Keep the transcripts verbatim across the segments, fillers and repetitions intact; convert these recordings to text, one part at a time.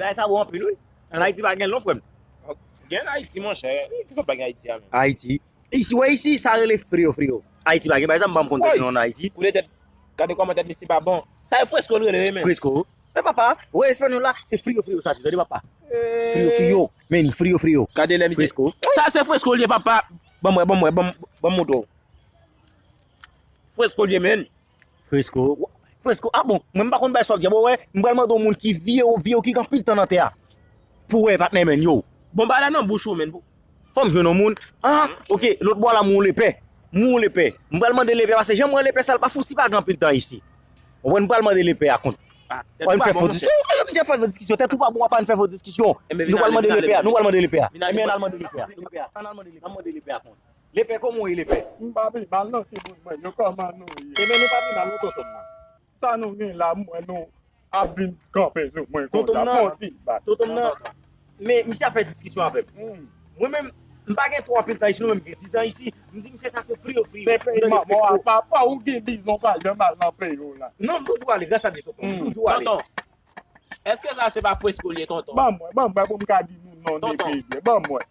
Bagay sa bon anpil, wi. An Ayiti pa gen l non, frè m. Gen Ayiti, monchè. Kisa w pa gen Ayiti a menm? Ayiti. Isi, wè isi, sa rele Frio Frio. Ayiti pa gen bagay sa, m pa konn tande non Ayiti. Koulè tèt, gade kòman tèt misye pa bon. Sa e Fresco l rele, wi, men. Fresco. Men papa, wè espanyòl la, se Frio Frio sa, tande papa. Frio Frio. Men Frio Frio. Gade lè misye. Fresco. Sa se Fresco l ye, papa. Ban m wè, ban m wè, ban m, ban m montre w. Fresco l ye, men. Fresco. Fresco, ah bon, mwen m pa konn bay sa w di a, bon, wè, m pral mande yon moun ki vye, vye, ki gen anpil tan nan tè a. Pou wè, patnè, men, yo. Bon, ba la nan bouch ou, men. Fò m jwenn yon moun. Ah, ok, lòt bò la, m wè yon lepè. M wè yon lepè. M pral mande lepè, paske jan m wè lepè sa, l pa fouti pa gen anpil tan isi. Ou konprann, m pral mande lepè a kont. Wè, n fè fo diskisyon. M fè fo diskisyon. Tèt ou pa bon, apa n fè fo diskisyon. Nou pral mande lepè a. Nou pral mande lepè a. Ebyen, n al mande lepè a. N al mande lepè a kont. Lepè, kòman w ye, lepè? M pa pi mal non, timoun mwen yo, kòman nou ye? Ebyen, nou pa pi mal non, tonton m nan. Sa nou gen la, m wè nou ap vin kanpe sou mwen konsa. Tonton m nan, tonton m nan, men misye ap fè diskisyon avè m. Mwen menm, m pa gen twò anpil tan isi, nou menm gen diz an isi. M di misye sa se Frio Frio. Se peyi manman w a, papa, ou gen bizon pa janm al nan peyi w la. Non, m toujou ale, gras a Dye, tonton, m toujou ale. Tonton, èske sa se pa Fresco l ye, tonton? Ban mwen, ban mwen pou m ka di nou non de peyi byen. Ban mwen.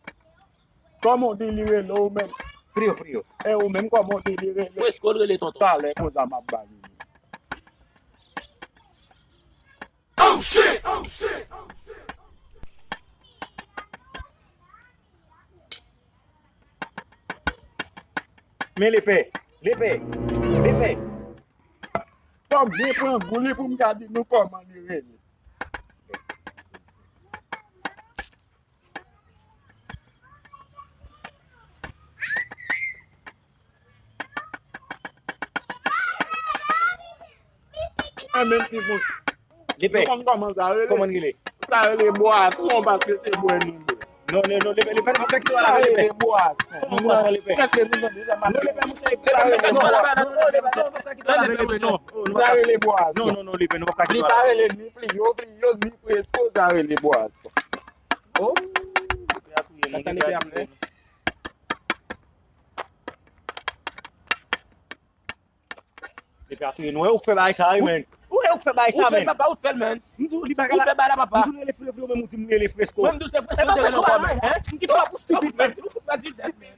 Kòman w di li rele ou menm? Frio Frio. E ou menm, kòman w di li rele? Fresco l rele, tonton. Talè konsa m ap ba li. Oh shit! Oh shit! Men lepè, lepè, lepè. Fò m byen pran gou li pou m ka di nou kòman li rele. An menm ti moun. Lepè. Nou konn kòman sa rele? Kòman l rele? Sa rele bwason, paske se bwè nou bwè. Non, non, non, lepè, lepè, nou pa kite w al avè lepè. Sa rele bwason. Kòman bwason, lepè? Kèk moun di sa. Non, lepè, monchè, lepè, non, non, lepè, non, lepè, non, pa kite w al avè lepè, non. Sa rele bwason. Non, non, non, lepè, nou pa kite w al avè. Li pa rele ni Frio Frio, ni Fresco, sa rele bwason. Oh. Sa ka lepè ap fè? Lepè a touye nou. E ou k fè bagay sa, wi, men. Ou, e ou k fè bagay sa, men. Ou fè, papa, ou fè l, men. M di w, li pa ka la. Ou fè bagay la, papa. M di w, rele Fresco, men ou di m rele Fresco. Mwen, m di w se Fresco, se Fresco, men. M kite w la pou stupid, men. Ou fout mèt di l, men.